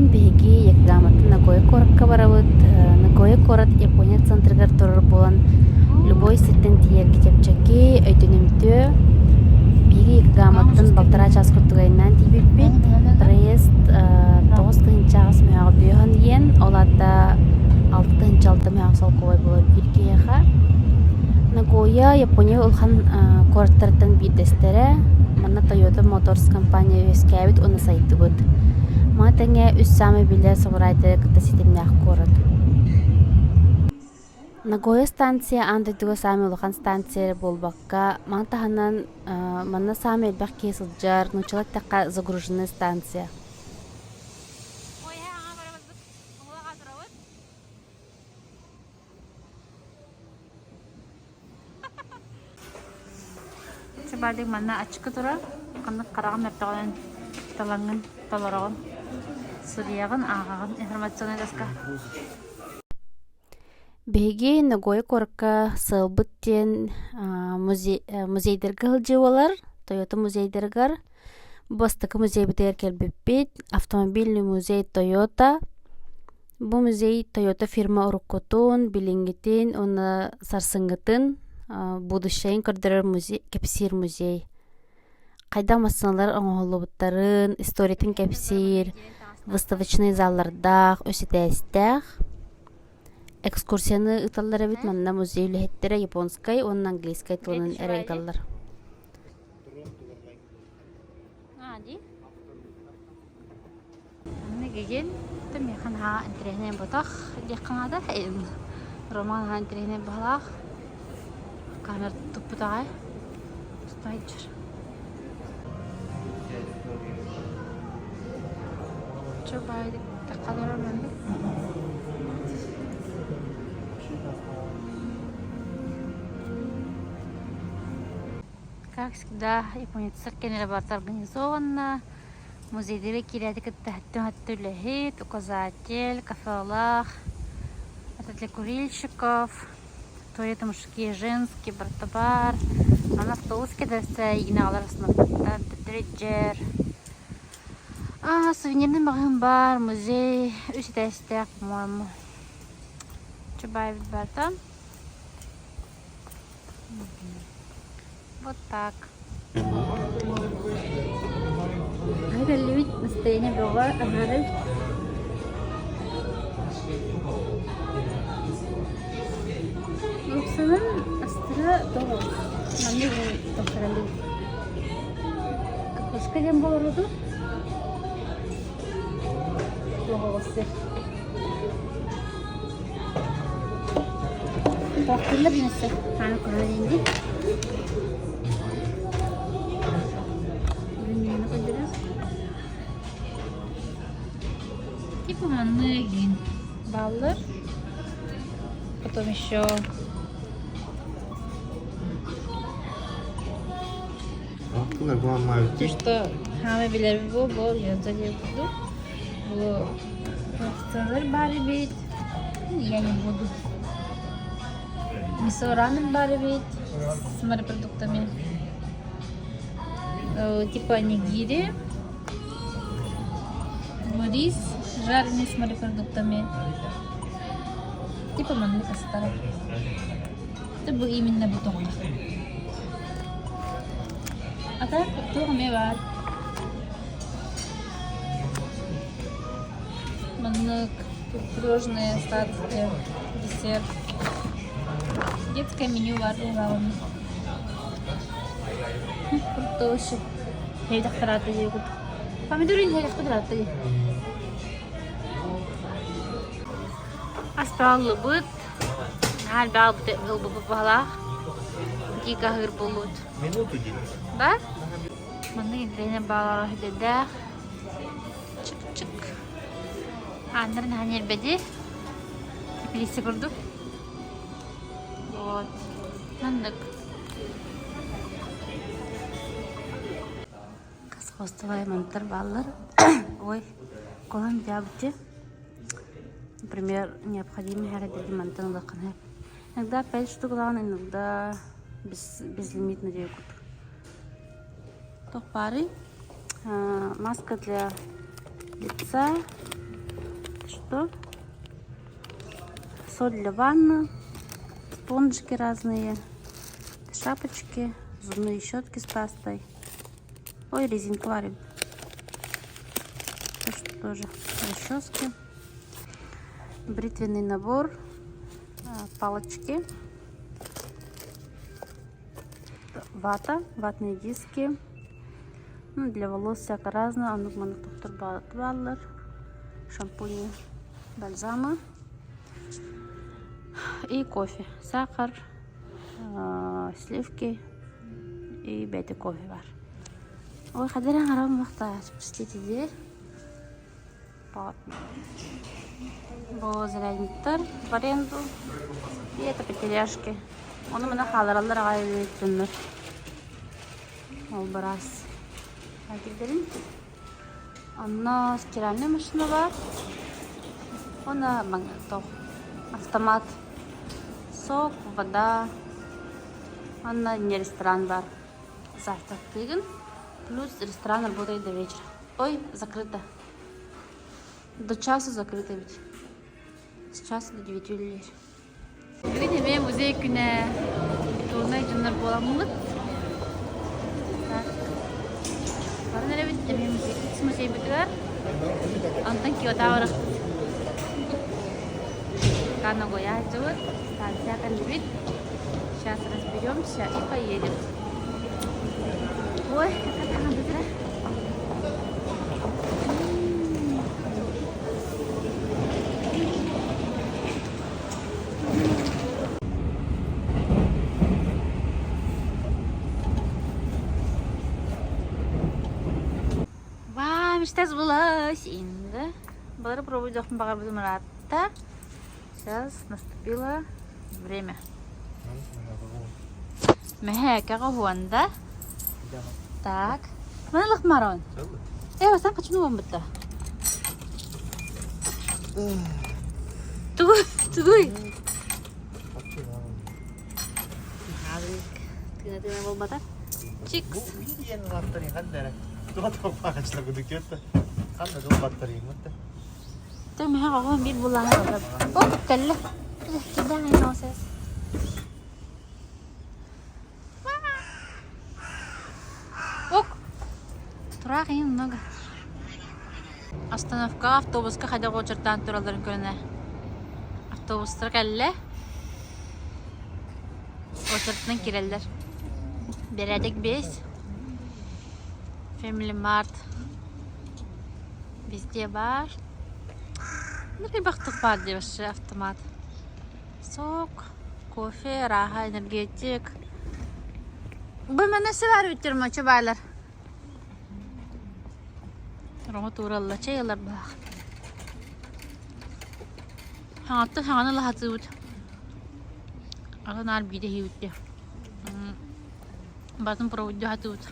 Бүгүн биһиги Якутаматтан Нагоя куоракка барабыт. Нагоя куорат Япония центрыгар турар буолан, любой сиртэн тиийэргэ чэпчэки, өйдөнүмтүө. Биһиги Якутаматтан балтараа чаас курдук айаннаан тиийбиппит. Проезд 9 тыһыынча мөһөҕө бүөһөн иэн, ол аата 6 тыһыынча 6 мөһөөх солкуобай буолар биир киһиэхэ. Нагоя Япония улахан куораттарыттан биирдэстэрэ. Манна Toyota Motors компания үөскээбит уонна сайдыбыт. Маны тэҥэ үс саамай биллэр самурайдары кытта ситимнээх куорат. Нагоя станция аан дойдуга саамай улахан станция эрэ буолбакка, маны таһынан манна саамай элбэх киһи сылдьар, нууччалыы эттэххэ загруженная станция. Чабаадык манна ачыкы турар, ханнык хараҕын мөлтөҕүнэн талаҥҥын толороҕун, суруйаҕын, ааҕаҕын информационнай доска. Биһиги Ногой куоракка сыалбыт диэн музей музейдарга сылдьыы Тойота музейдарыгар бастакы музейбытыгар кэлбиппит автомобильный музей Тойота Бу музей Toyota фирма уруккутун, билиҥҥитин уонна сарсыҥҥытын, будущайын көрдөрөр музей, кэпсиир музей. Хайдах массыыналар оҥоһуллубуттарын, историятын кэпсиир, выставочнай заллардаах, үс этээстээх. Экскурсияны ыыталлар эбит манна музей үлэһиттэрэ японскай уонна английскай тылынан эрэ ыыталлар. Манна гигин миэхэ наһаа интэриэһинэй буотах диэххэ наада. Роман наһаа интэриэһинэй быһыылаах. Камера туппут аҕай. Устайдьыр. Чо баайдык таххалара маннык. Как всегда, японецтар кэннилэрэ барыта организованно. Музейдары киирээти кытта өттө үлэһит, указатель, кафелаах, это для курильщиков, туалеты мужские, женские, барыта баар. Аны автобус кэдэрсэ игинаҕалар основтар, төттөрү А, сувенирный маҕаһыын баар, музей, үс этээстээх, по-моему. Чубаевит барыта. Вот так. Кэллибит настроение бөҕө аһары. Лапсанан астара тоҕо маннык тохторолуу. Капуска диэн буолар дуу? Туох Тохтулла бинессе. Хааны куһаҕан дии. Типа манныгин баллар. Потом еще То, что хаамай билэр бу, бу яза диэн курдук. Бу овцалар баар эбит. Я не буду. Мисо рамен баар эбит с морепродуктами. Типа нигири. Рис жареный с морепродуктами. Типа маннык астара. Это бу именно бу тоҕо. А так туох эмиэ баар. Маннык пирожные сладкие, десерт. Детское меню баар угаҕын. Фруктовый Хайдахтараата диэбит. Помидоры хайдахтараата дии. Аспааллыбыт. Наһаа элбэх ылбыппыт баһылаах. Дико аһыыр буоллубут. Минуту дии. Да? Маннык интэриэһинэй баалаах үһүдээх. Чык-чык. Ааннарын наһаа ньиэрбэди. Теплица курдук. Вот. Маннык. Хостовай мантар бааллар. Ой, колон дябыты. Например, необходимый характерди мантан улахана. Иногда 5 штук ылаҕын, иногда без, безлимитно диye курдук. Туох баарый? Маска для лица. Что? Соль для ванны, спонжики разные, шапочки, зубные щетки с пастой. Ой, резинка варим. Это что тоже? Расчески. Бритвенный набор, палочки, вата, ватные диски. Ну, для волос всяко разное. Оннук маннык тохтор бааллар. Шампуни, бальзамы и кофе. Сахар, сливки и бэйэтэ кофе бар. Ой, хадыр аҥарам махтаа Бу зарядниктар в аренду и это потеряшки. Ону маны хаалараллар аҕай дьоннор. Ол быраас. Кирдэрин. Онно стиральная машина бар. Уонна автомат. Сок, вода. Онно не ресторан бар. Завтрактыыгын. Плюс ресторан работает до вечера. Ой, закрыто. До часу закрыто ведь. С часа до 9 үлэлиир. Бүгүн эмиэ музей күнэ культурнай дьоннор буоламмыт. Так. Баран эрэбит эмиэ музей музейбытыгар. Онтон Киотаҕа барахпыт. Канагоя сылдьыбыт. Станция кэллибит. Сейчас разберемся и поедем. Ой, какая быстро. Вау, мечта сбылась. Инда. Былыр пробуйдохпун баҕарбытым ыраатта. Сейчас наступило время. Мэһээкэҕэ уһуонда. Так. Маны лыхмарон. Э, асан качын уонбутта. Тугуй, тугуй. Тыына-тыына буолбата. Чикс. Миһэх оҕом биир булаһа О, кэллэ. Кидэҥ носес. Ок. Тураах иһин много. Остановкаҕа автобуска хайдах уочартаан туралларын көрүнэ. Автобустар кэллэ. Уочаратынан киирэллэр. Бэрээдэк 5. Family Mart везде баар. Ну, элбэхтик баар дии вообще автомат. Сок, кофе, арааһа, энергетик. Бу манна баар эбиттэр мочу баалар. Роҥо тууралла чэй ылар баах. Хаҥаттан хаҥаны лаһатыыбыт. Аны наар биирдэ иһиибит дии. Батын проводдуу сатыыбыт.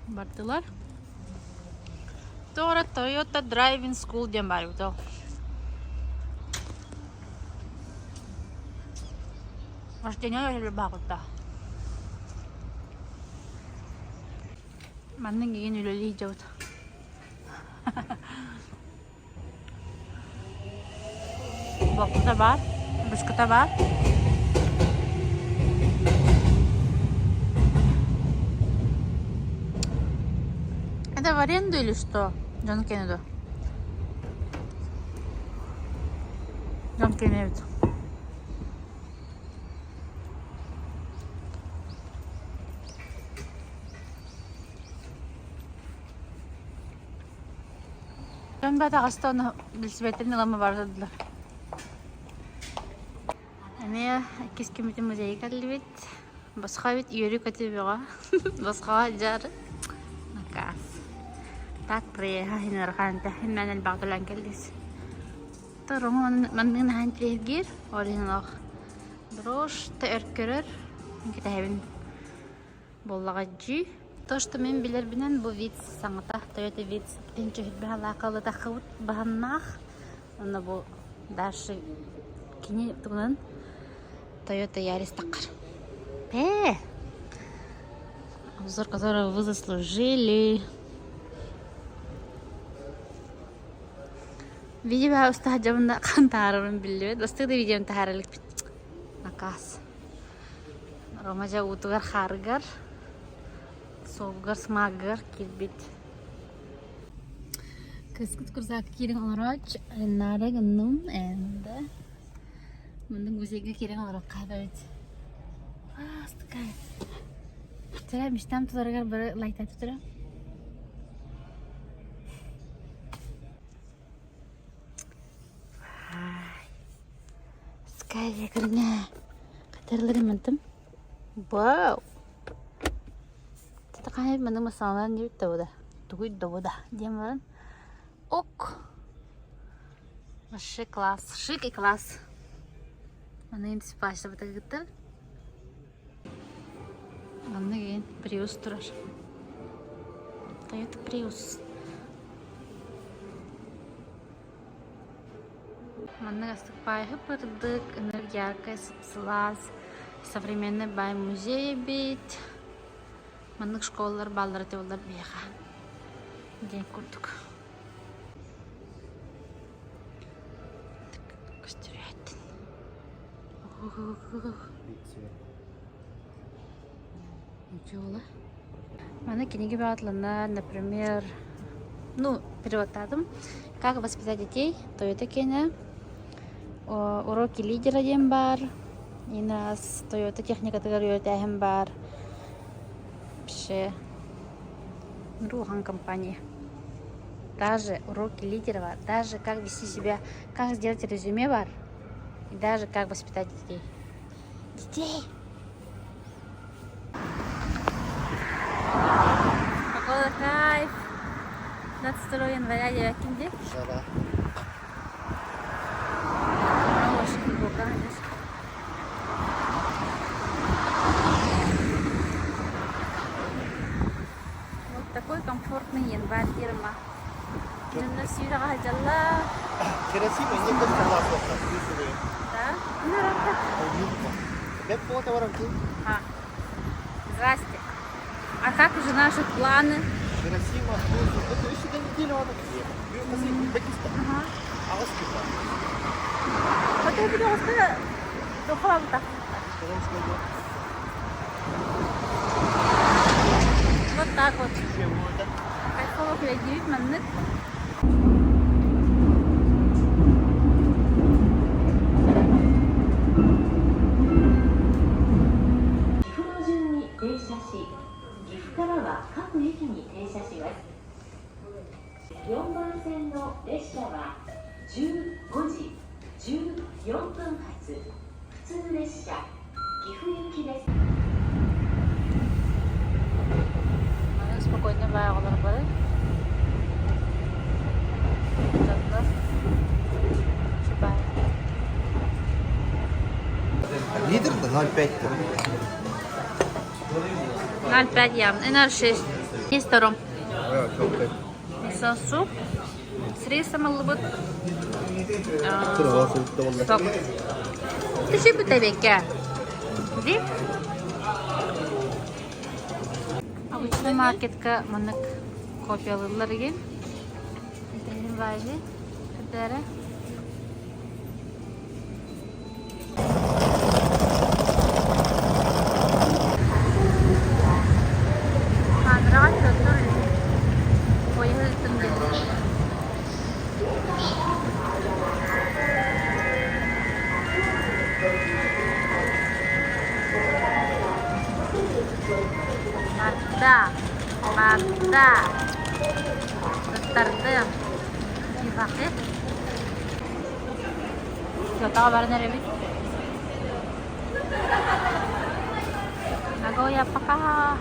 Бардылар. Тоҕо эрэ Toyota Driving School диэн баар эбит ол. Вождение баҕырда. Маннык игин үлэлии дьабыт. Бокута баар, бушката баар. Это в аренду или что? Дьон кэнэ дуо? Дьон кэнэ эбит. Дьон баатаҕаста ону билсибэттэрин ылама бардылар. Эмиэ иккис күммүтүн музейга кэллибит. Босхо эбит үөрүү-көтүү бөҕө. Босхоҕо дьар накаас. Так приеха хинархан тэхимэн элбэх төлөөн кэллис. Торуҥу манныгын аһан тириһиргиир, ол иһин олох брошь та өр көрөр. Кэтэһэбин буоллаҕа дьии. То, что мин билэрбинэн бу Виц саҥата Toyota Vitz тинчэһит баһалаах баһаннаах. Онно бу дальше кини тугунан Toyota Yaris таххар. Э! Обзор, которого вы заслужили. Видео уста сылдьабын да хаһан таһаарарым биллибэт. Бастакы да видеом таһаара иликпит. Накаас. Рома дьэ уутугар хаарыгар, суолугар смагыгар киирбит. Кыыскыт курсаакка киирэн олорооччу. Наада гынным энда. Мындык музейга киирэн олорохха эбит. Астыкай. Чэ, мечтам туларыгар бары лайктаты тура. Скай көрүҥэ. Хатарлары мантым. Вау! Такая маны масалан диэбит да буда. Тугуй да буда диэн баран. Ок. Вообще класс. Шик и класс. Маны спасибо Манна кэлин Приус турар. Toyota Prius. Маннык астык бырдык, ынырык яркай, сып-сылаас, современный баай музей эбит. Маннык школалар бааллара буоллар биһиэхэ диэн курдук. Көстүрүөттүн. Маны кинигэ баҕатлана, например, ну, переводтаатым. Как воспитать детей, Toyota киэнэ, уроки лидера диэн баар, Инас Toyota техникатыгар үөрэтээһин баар. Вообще, улахан компания. Даже уроки лидера, даже как вести себя, как сделать резюме бар, и даже как воспитать детей. Детей! Погода кайф! 22 января диэбэккин дии? Жара. Вот такой комфортный январь фирма. Дьоннор сүүрэҕэ сылдьаллар. Красиво, не көстөр Да? Бэт буола баран А. Здрасте. А как уже наши планы? Красиво, это еще до недели он где? Ага. А вас куда? Вот я буду вас Вот так вот. Кайфово кэлэдиибит маннык. 岐阜の順に停車し、岐阜からは各駅に停車します。4番線の列車は15時14分発、普通列車岐阜行きです。 Маннык спокойно баай оҕолор бары. Дьоннор. Чубай. Литр да 0,5. 0,5 явно. И 0,6. Есть втором. Суп с рисом ыллыбыт. Сок. Ты бүтэбекке. Ди? Обычный маркетка маннык копиялыыллар игин. Интенин баайы. Кытары. Хаандыраҕа Петр поеһы ыытын диэн. Барда, барда, туттардым. Кивахы. Киотоҕо баран эрэбит. Нагоя, пока!